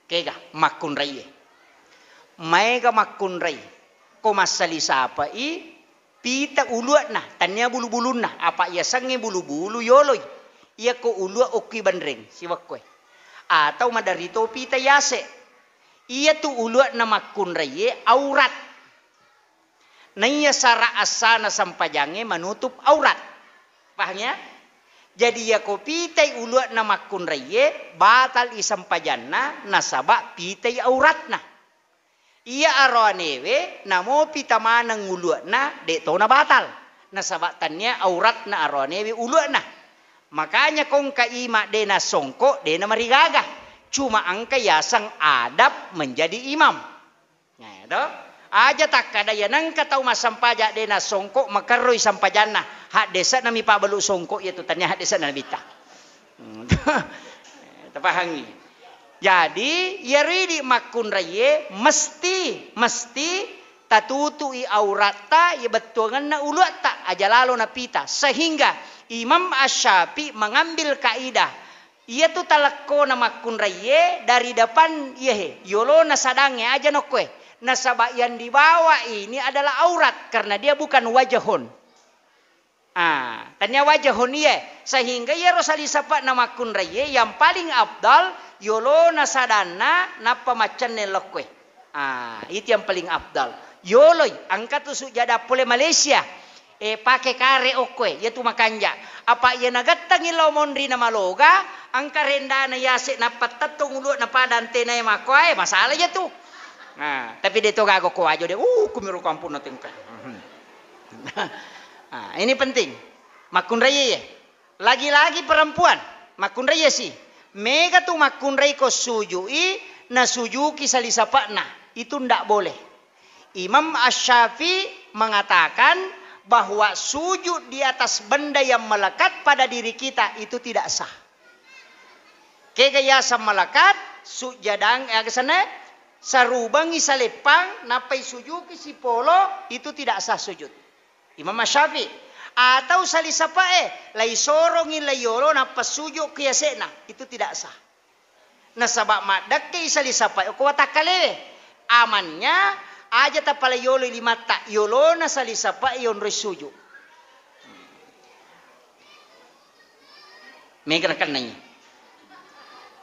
Kega makkunraie. Maega makkunrai. Ko massali sapai pita ulua'na, tania bulu-bulunna. Apa yasengnge bulu-bulu yoloi. Iyako ulua okki benreng, siwekkoe. Atau maderri to pita yase. Iyatu ulua'na makkunraie aurat. Naiya sara assana sempajangnge menutup aurat. Paham ya? Jadi, iyako pitai ulua'na makkunraie, batal i sempajanna, nasaba pitai auratna. Iya aroanewe, namo pita maneng ulua'na, de' tona batal. Nasaba tania auratna aroanewe ulua'na. Makanya kongka ima de' nasongko, de' namarigaga. Cuma engka yaseng adab menjadi imam. Nah, to? Aja takkada iya nengka tau massempajang de' nasongko makerroi sempajanna. Haddese'na mi pabalu songko iya tu tania haddese'na nabitta. Hmm. Tapahangi. Jadi, iyaro idi makkunraie mesti, mesti tatutui auratta, iya bettuangenna uluatta, aja lalo napita. Sehingga Imam Asy-Syafi'i mengambil kaidah Iyatu talekkona makkunraie dari depan iyahe, yolona sadangnge aja nokkoe. Nasaba yang dibawa ini adalah aurat karena dia bukan wajahun. Ah, tania wajahun iye. Sehingga iyaro sali sapa'na makkunraie yang paling afdal yolona sadanna nappa maccenne lokkoe. Ah, itu yang paling afdal. Yoloi, engka tu sujada pole Malaysia. Eh, pake kare okkoe, iyatu makanja. Apa iya nagettengi lao monri na maloga, engka rendana yase nappa tettong ulu'na pada antenae makkoae, masalah iyatu. Nah, tapi de' to gaga ko wajo de', uh, kumiro kampung na tengka. Ah, ini penting. Makkunrai ye. Lagi-lagi perempuan, makkunrai si. Mega tu makkunrai ko sujui, na sujuki sali sapa'na. Itu ndak boleh. Imam Asy-Syafi'i mengatakan bahwa sujud di atas benda yang melekat pada diri kita itu tidak sah. Kega yaseng melekat, sujadang, eh, aga senna, sarubangi saleppang, nappai sujuki sipolo, itu tidak sah sujud. Imam Asy-Syafi'i. Atau sali sapa'e, lai sorongi lai yolo, nappa sujud ki yase'na, itu tidak sah. Nasaba maddekke sali sapa'e ko watakkalewe. Amannya aja tapala yolo limatta, yolona sali sapa'e yonroi sujud. Mega nakennai.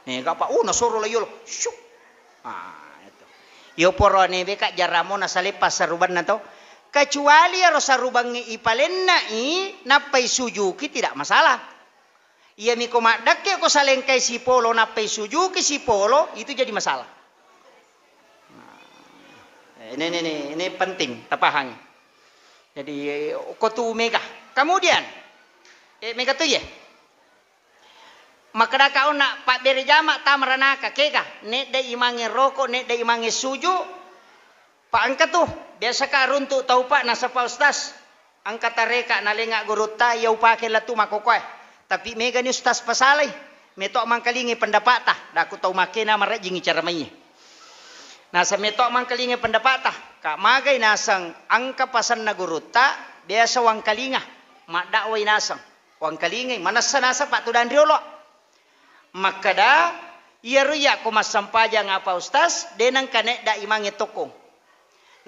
Mega apa? Uh, nasoro la yolo. Syuk. Ah, itu. Yo poroane beka jaramo nasaleppa sarubanna to. Kecuali aro sarubangnge ipalennai, nappai sujuki, tidak masalah. Iyami ko maddekke ko salengkai sipolo, nappai sujuki sipolo, itu jadi masalah. Nah, ini, ini, ini, ini penting tapahangi. Jadi, eh, ko tu mega. Kemudian, eh, mega tu ye. Makkedaka onna pabbere jama tama ranaka, kega, nedda imangnge roko, nedda imangnge suju, pa engka tu, biasa ka runtu tau pa nasapa ustaz, engka tareka nalenga gurutta, iya upake lettu makkokoe. Tapi megani ustaz pasalai, meto mangkalingi pendapata, daku tau makkena marejjingi ceramaiye. Nasa meto mangkalingi pendapata, ka magai naseng engka pasenna gurutta, biasa wangkalinga, maddakwai naseng. Wangkalingai, manessa naseng pattudanri olo. Makkeda, iyaro iya ko massempajang apa ustaz, de nengka nedda imangnge tokko.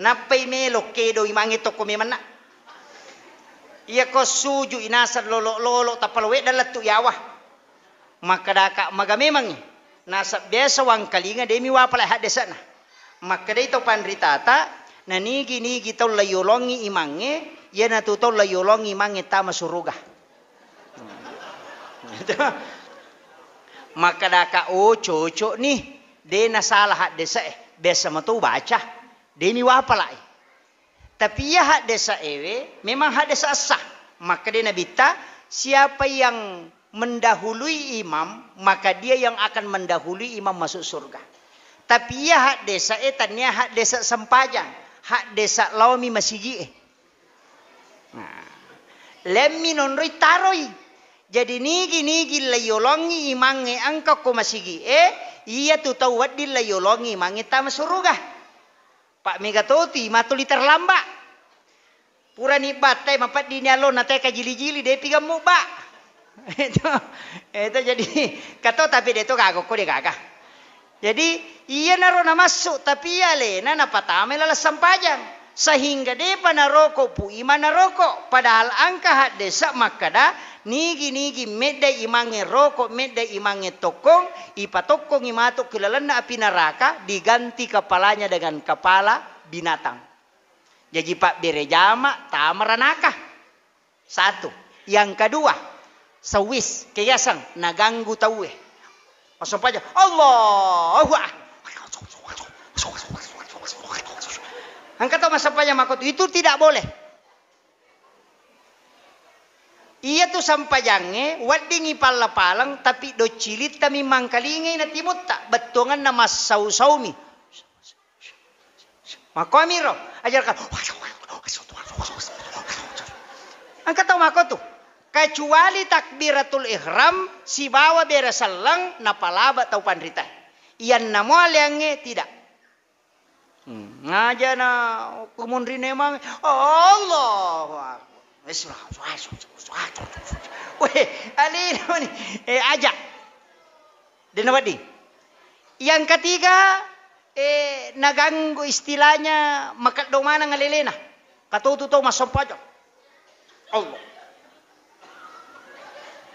Nappai melo kedo imangnge tokko memenna. Iya ko suju inaseng lolo-lolo tappa lo wedda lettu yawa. Makkedaka maga memangngi. Naseng biasa wangkalinga demi wapala haddese'na. Makkedai to panritata, nanigi-nigi tau laiyolongi imangnge, iyanatu tau laiyolongi imangnge tama suruga. Makkedaka, oh, cocok nih, de nasalah haddese'e, biasa mato baca, de mi wapalai. Tapi iya haddese'ewe memang haddese' sah. Makkeda Nabitta, siapa yang mendahului imam, maka dia yang akan mendahului imam masuk surga. Tapi iya haddese'e tania haddese' sempajang, haddese' laomi masigi'e. Nah, lemmi nonroi taroi. Jadi nigi-nigi laiyolongi imangnge engka ko masigi'e, iyatu tau wedding laiyolongi imangnge tama suruga. Pak mega totu ima tuli terlambat. Purani battai mapeddini allo na teka jili-jili depi gemmu ba. Itu, itu jadi kato tapi de to gaga ko de gaga. Jadi, iyanaro namassu, tapi iya alena napatamai laleng sampajang. Sehingga depa naroko Pu Imang naroko. Padahal engka haddese makkada, nigi-nigi meddai imangnge roko, meddai imangnge tokkong, ipatokkongi matu ki lalenna api naraka, diganti kepalanya dengan kepala binatang. Jaji pabbere jama tama ranaka. Satu. Yang kedua, sewis, keaseng, naganggu tauwe. Massempajang, Allahu Akbar. Engka tau massempajang makkotu, itu tidak boleh. Iyatu sampajangnge weddingngi palla-paleng, tapi doccilittami mangkalingai na timutta, bettuangenna massau-saumi. Makkuamiro, ajarkan. Engka tau makkotu. Kecuali takbiratul ihram sibawa bere selleng napalaba tau panritae. Iyanna mua leangnge tidak. Hmm, ngajana kumunrine mang, Allahu Akbar. Weh, alina mani. Eh, aja. Dena wedding. Yang ketiga, eh, naganggu istilahnya makeddo maneng alelena. Katotu tau massempajang. Allah.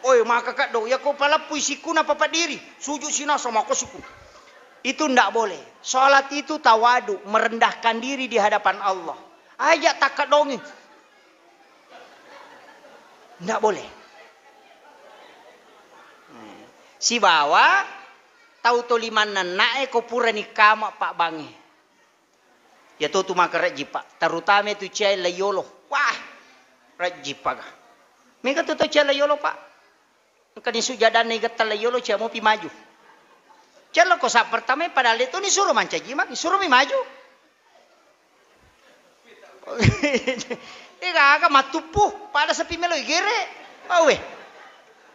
Oi, maka kaddo, yako paleppui sikkuna papadiri, sujud sinasa mako sikkuna. Itu ndak boleh. Salat itu tawadu, merendahkan diri di hadapan Allah. Aja takkaddongi. Ndak boleh. Sibawa tau to limanna na'e ko purani kama pabbangnge. Iya to tu maka rejji, Pak. Terutama tu cia laiyolo. Wah, rejji paga. Mega tu to cia laiyolo, Pak. Engka ni sujadanna igetta laiyolo cia mopi maju. Cia lo ko sa pertama padahal itu ni suruh mancaji, Mak. Suruh mi maju. Ega aga matuppu, pada sepi melo igere. Awe.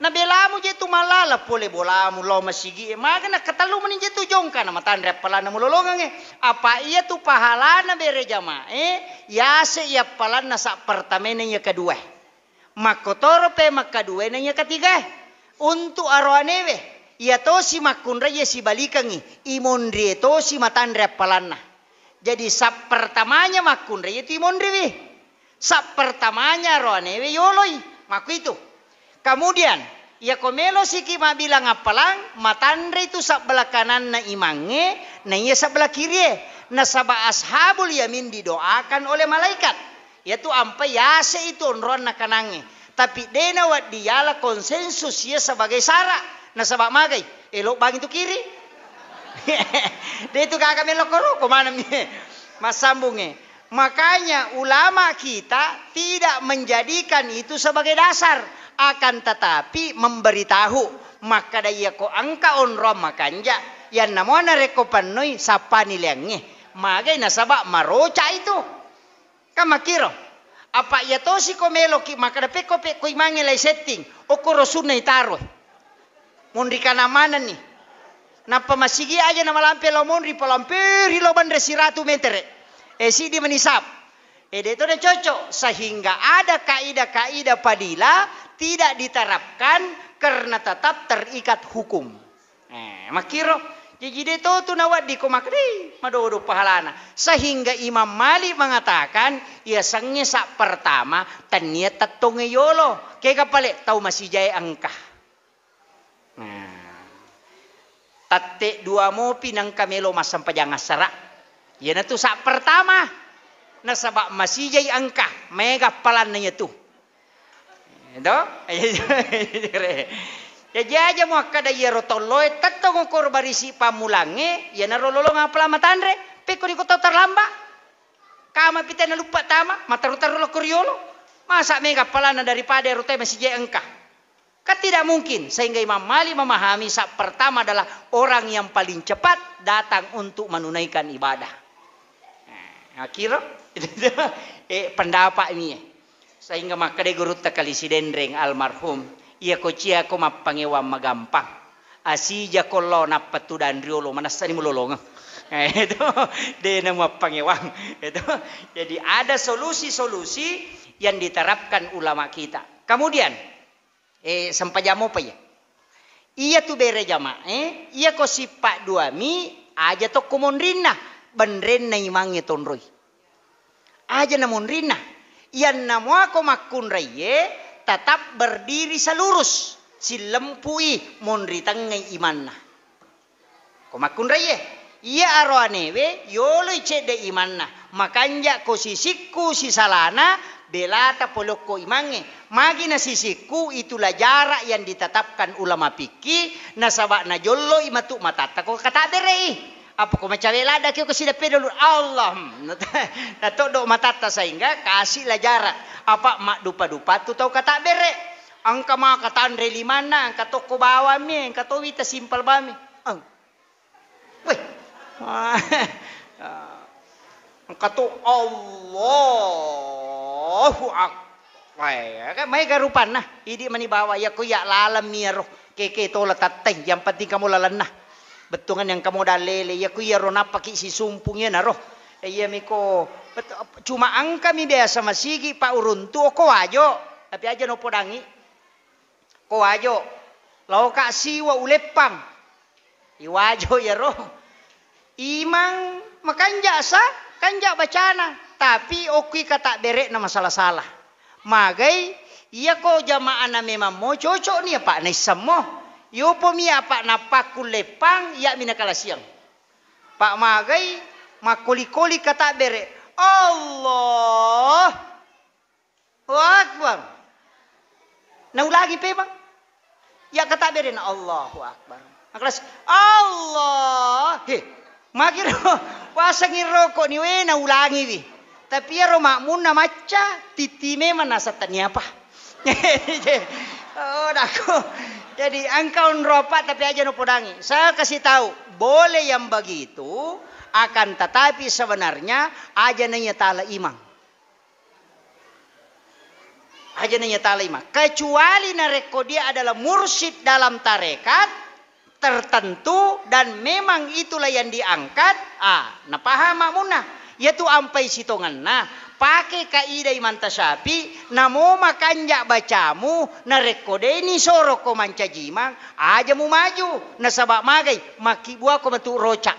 Nabelamu je tu malala pole bolamu lao masigi e. Maga nakatellu meni je tu jongka na matanre appalanna mulolongang e. Apa iya tu pahalana bere jamae, yase iya appalanna sa pertamae na iya kedua. Makkotoro pe makkaduae na iya ketiga. Untuk aroanewe, iya tosi makkunrai iya sibalikengi, imonrie tosi matanre appalanna. Jadi sa pertamanya makkunrai itu imonriwi. Sa pertamanya roanewe yoloi. Makkuitu. Kemudian, iyako melo siki mabbilang appalang, matanre itu sabbelah kananna imangnge, na iya sabbelah kirie. Nasaba ashabul yamin didoakan oleh malaikat. Iyatu ampai yase itu onroanna kanangnge. Tapi de nawedding yala konsensus iya sebagai sara. Nasaba magai? Elo bang itu kiri. De itu gaga melo koro, ko maneng mi. Massambungnge. Makanya ulama kita tidak menjadikan itu sebagai dasar, akan tetapi memberitahu makkada iyako engka onroang makanja, yanna mua narekko pennoi sappani leangnge. Magai nasaba maroca itu. Kan makkiro. Apa iya tosi ko meloki makkada pekko pekko imangnge lai setting, okkoro sunna itaro. Monri kana manenni. Nappa masigi aja namalampe lao monri, palamperi lao banre siratu metere. Eh, siddi menisab. Eh, de to de cocok. Sehingga ada kaidah-kaidah padila tidak diterapkan karena tetap terikat hukum. Eh, makkiro. Jaji de to tu nawedding ko makkeda, "Ih, madodo pahalana." Sehingga Imam Malik mengatakan, iya sengnge sa pertama, tennia tettongnge yolo. Kega pale tau masijae engka. Nah, tette dua mopi nengka melo massempajang assara. Iyanatu sa pertama. Nasaba masijai engka, mega palanna iyatu. To? Jaji aja muakkada iyaro tolloe tettong okoro barisi pammulangnge, iyanaro lolong apala matanre, pekko ri kota terlambat. Kama pita naluppa tama, mataru-taru lokko riolo. Masa mega apalana daripada ero te masijai engka? Kan tidak mungkin, sehingga Imam Malik memahami sa pertama adalah orang yang paling cepat datang untuk menunaikan ibadah. Nah, kira eh pendapat ini. Sehingga makkeda gurutta Kali Sidenreng almarhum, Iya ko cia ko mappangewang magampang. Asija ko lo nappa tudang riolo, manessani mulolongeng. Eh, itu, dena mappangewang. Itu. Jadi ada solusi-solusi yang diterapkan ulama kita. Kemudian, eh, sempajang mopa iya. Iya tu bere jamaah, eh, iya ko sippa duami, aja tokko monrinna, benrenna imangnge tonroi. Aja namonrinna. Iyanna muako makkunraiye tetap berdiri selurus, sillempui monri tengngai imanna. Ko makkunraiye, iya aroanewe yoloi cedde imanna, makanja ko sisikku sisalana, belata polokko imangnge. Magi na sisikku, itulah jarak yang ditetapkan ulama fikih, nasaba najolloi matu matatta ko katabbere'i. Apa ko macawe ladda ki ko sideppe dulu, Allah, hmm, natoddo matatta sehingga kasih lah jarak. Apa maddupa-dupa tu tau katabere. Engka maka tanre limanna, engka tokko bawammi, engka to wita simpel bami. Eng. Weh. Engka to Allahu Akbar. Weh, kan maega rupanna. Idi mani bawa, iya ko iya lalemmi iyaro. Keke tola tattai, yang penting kamu lalenna. Bettuangan yang kamu dalele, iya ko iyaro nappaki sisumpung iyanaro. Eh, iya miko, bet-, cuma engkami biasa masigi pa uruntu ko Wajo, tapi aja no podangi. Ko Wajo, laoka siwa uleppang. Iwajo iyaro. Imang makanja sa, kanja bacana, tapi okkui katabbere'na masala-sala. Magai, iya ko jamaahna memang mo cocok ni, apa naissemmo. Yopomi apa nappakkulleppang, iya mi nakalasiang. Pak magai, makkoli-koli katabbere. Allah. Allahu Akbar. Naulangi pemang. Ya kata berena Allahu Akbar. Maklas Allah. He. Magiro wasengi rokok ni we naulangiwi. Tapi iyaro makmunna macca, titi memang nasa tania apa. Oh, dako. Jadi engka onro apa tapi aja no podangi. Saya kasih tahu, boleh yang begitu, akan tetapi sebenarnya aja nanya tala imang. Aja nanya tala imang. Kecuali narekko dia adalah mursyid dalam tarekat tertentu dan memang itulah yang diangkat, ah, napaham makmunna. Yatu ampai sitongenna, pake kaidah Imam Tasyafi, namo makanja bacamu, narekko deni soro ko mancaji imang, aja mu maju, nasaba magai, makkibuako matu rocak.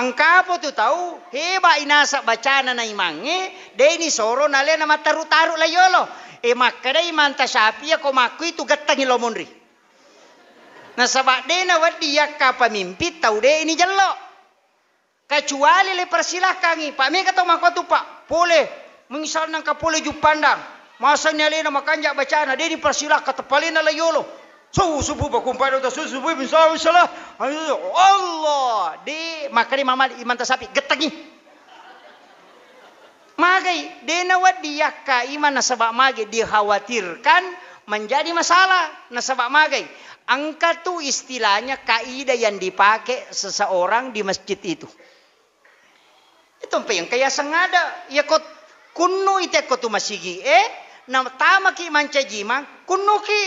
Engkapo tu tau heba inasa bacana na imangnge, deni soro nalena mattaru-taru la yolo. E, makkeda Imam Tasyafi, ko makku itu gettangi lo monri. Nasaba dena wedding yakka pemimpin tau deni jello. Kecuali le persilakangi, Pak, mega tau makkuatu, Pak, pole, misalna engka pole Juppandang, masani alena makanja bacana, deni persilakka, tepalena la yolo. Subuh, subuh, bakumpai dota subuh, subuh, misalna salah. Allah, de, makkeda Imam Malik, Imam Tasyafi, gettengi. Magai, dena wedding yakka imang nasaba mage dikhawatirkan menjadi masalah. Nasaba magai, engka tu istilahnya kaidah yang dipakai seseorang di masjid itu. Itu mpe engka yaseng ada. Iya ko kunnu itekko tu masigi e, na tamaki mancaji imang, kunnuki.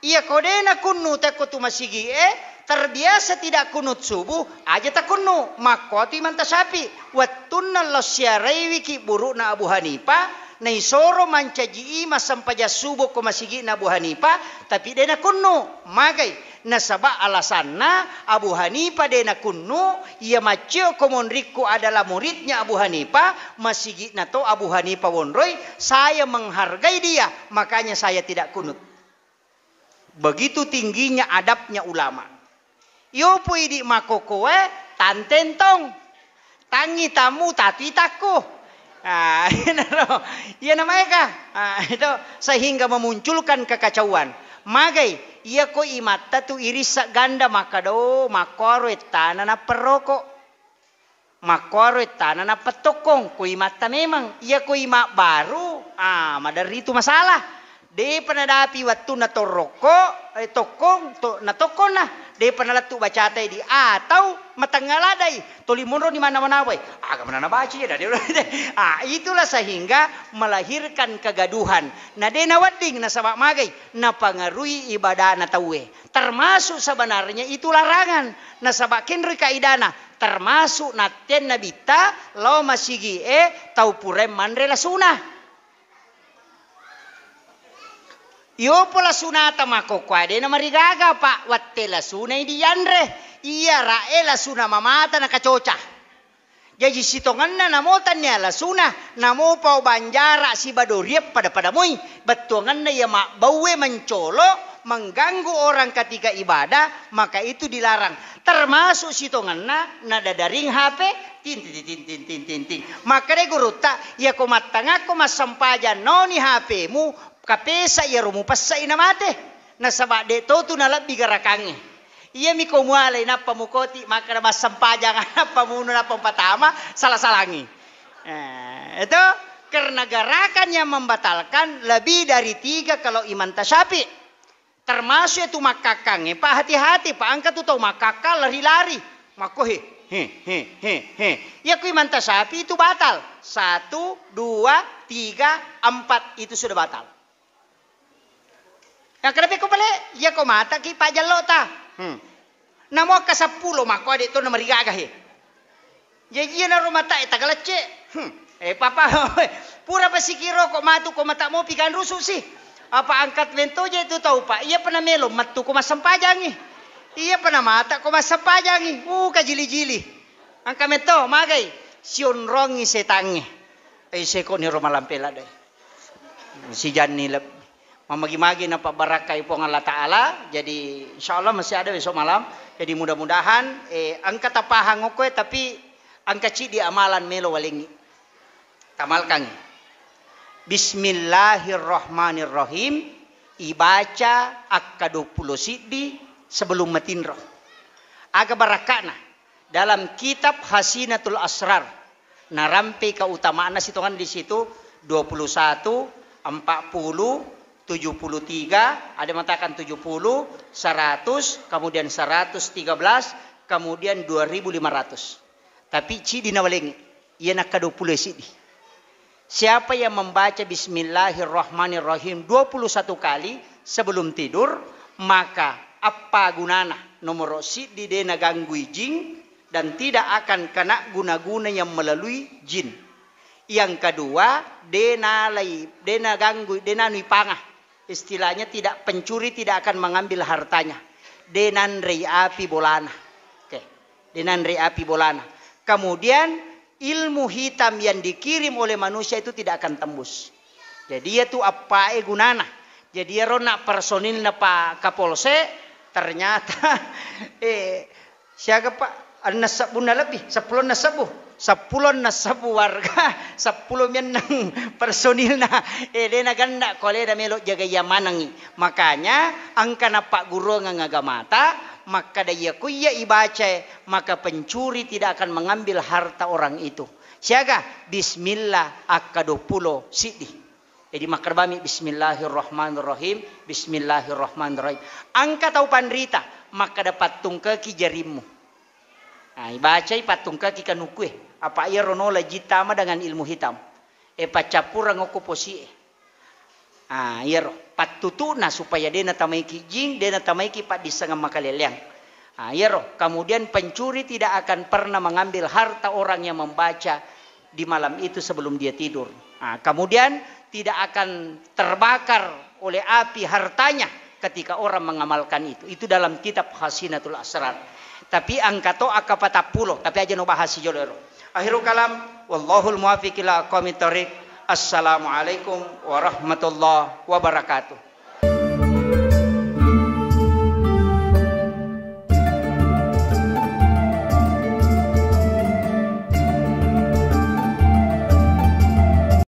Iya ko dena kunnu tekko tu masigi e, terbiasa tidak kunut subuh, aja takunnu. Makko tu Imam Tasyafi, wettunna lo siaraiwiki burukna Abu Hanifah, naisoro mancaji imang sempajang subuh ko masigina Abu Hanifah, tapi dena kunnu. Magai, nasaba alasanna Abu Hanifah dena kunnu, iya maccio ko monrikku adalah muridnya Abu Hanifah, masigina to Abu Hanifah wonroi, saya menghargai dia, makanya saya tidak kunut. Begitu tingginya adabnya ulama. Yopo idi makkokkoe, tantentong. Tangi tamu tatu itakku. Ah, iyanaro. Iyana maega. Ah, itu sehingga memunculkan kekacauan. Magai, iya ko imatta tu irissa ganda makkado, makkuaro ettana napperroko. Makkuaro ettana napettokkong, ko imatta memang. Iya ko imabbaru, ah, maderri tu masalah. Depa nadapi wettunna torrokko, eh, tokkong, to-, natokkonna. Depa nalettu bacata idi, atau matengnga ladai, toli monro ni mannawa-nawai. Aga manana baca ya, dadi ah, itulah sehingga melahirkan kegaduhan. Na de nawedding nasaba magai, napangarui ibadana tauwe. Termasuk sebenarnya itu larangan. Nasaba kenroi kaidana, termasuk nattenna bitta lao masigi e tau purae manre lasuna. Iyopo lasunata makkokkoe de namarigaga, Pak, wette lasunai dianre. Iyara'e lasuna mamata nakacoca. Jaji sitongenna namo tannia lasuna, namo pao banjara siba doriang pada-pada moi. Bettuangenna iya mabbauwe mencolo, mengganggu orang ketika ibadah, maka itu dilarang. Termasuk sitongenna nadadaring H P, tin, tin, tin, tin, tin, tin, tin. Makkeda gurutta, iyako mattangakko massempajang noni H P-mu, kapesa iyaro mupessai namate. Nasaba de to tu nalebbi garakangnge. Iyami ko mualai nappa mukoti, makkeda massempajang, nappa munu, nappa mupatama, sala-salangi. Eh, itu karena gerakan yang membatalkan lebih dari tiga kalau Imam Tasyafi. Termasuk itu makkakkangnge, Pak, hati-hati, Pak, engka tu tau makkakkang lari-lari. Makko he, he, he, he, he. Iya ku Imam Tasyafi itu batal. Satu, dua, tiga, empat itu sudah batal. Yang kenapa ko bale? Iya ko mata ki Pak Jallo ta. Hmm. Namo ka seppulo makko ade to namarigaga he. Jaji iyanaro matae tagalecce. Hmm. Eh, papa, pura pasikiro ko matu ko mata mopi ganrusu si. Apa angkat mentoje tu tau, Pak? Iya pernah melo mattu ko massempajangi. Iya pernah mata ko massempajangi. Uh, kajili-jili. Angka metto magai sionrongi setangnge. Eh, seko ni roma lampela deh. Sijanni lebbi. Mamagi-magi napabbarakkai Puang Allah Ta'ala. Jadi, insya Allah masih ada besok malam. Jadi, mudah-mudahan, eh, engka tapahang okkoe, tapi engka ciddi amalan melo walengi. Tamalkangi. Bismillahirrahmanirrahim. Ibaca akka dua puluh siddi sebelum matinro. Aga barakka'na? Dalam kitab Hasinatul Asrar, narampei keutamaanna sitongenna di situ, dua puluh satu, empat puluh, tujuh puluh tiga, ada mengatakan tujuh puluh, seratus, kemudian seratus tiga belas, kemudian dua ribu lima ratus. Tapi ciddi nawalengi, iya nakka dua puluh siddi. Siapa yang membaca Bismillahirrahmanirrahim dua puluh satu kali sebelum tidur, maka appagunana? Nomoro siddi, de naganggui jing dan tidak akan kena guna-guna yang melalui jin. Yang kedua, de nalai, de naganggui, de nanui panga. Istilahnya tidak, pencuri tidak akan mengambil hartanya. De nanrei api bolana. Oke. De nanrei api bolana. Kemudian ilmu hitam yang dikirim oleh manusia itu tidak akan tembus. Jadi iya tu appae gunana. Jadi iyaro na personilna Pak Kapolsek, ternyata, eh, siaga, Pak? Enneng sebbunna lebbi, seppulo enneng sebbu. Seppulo enneng sebbu warga, seppulo mi enneng personilna. Eh, de naganna ko alena melo jaga iya manengi. Makanya engka nappagguruangeng agamata, makkada iya ku iya ibacae, maka pencuri tidak akan mengambil harta orang itu. Siaga, bismillah akka dua puluh siddi. Jadi makkadabami bismillahirrahmanirrahim, bismillahirrahmanirrahim. Engka tau panrita, makkada pattungkeki jarimmu. Nah, ibacai pattungkeki kanukue. Apa iyaro nola jittama dengan ilmu hitam. E paccappureng okko posie. Ah, iyaro pattutu'na supaya de natamaiki jing, de natamaiki paddissengeng makaleleang. Ah, iyaro. Kemudian pencuri tidak akan pernah mengambil harta orang yang membaca di malam itu sebelum dia tidur. Ah, kemudian tidak akan terbakar oleh api hartanya ketika orang mengamalkan itu. Itu dalam kitab Hasinatul Asrar. Tapi engka to akka patappulo, tapi aja no bahas sijolo ero. Akhirul kalam, wallahul muwaffiq ila aqwamit thariq. Assalamualaikum warahmatullahi wabarakatuh.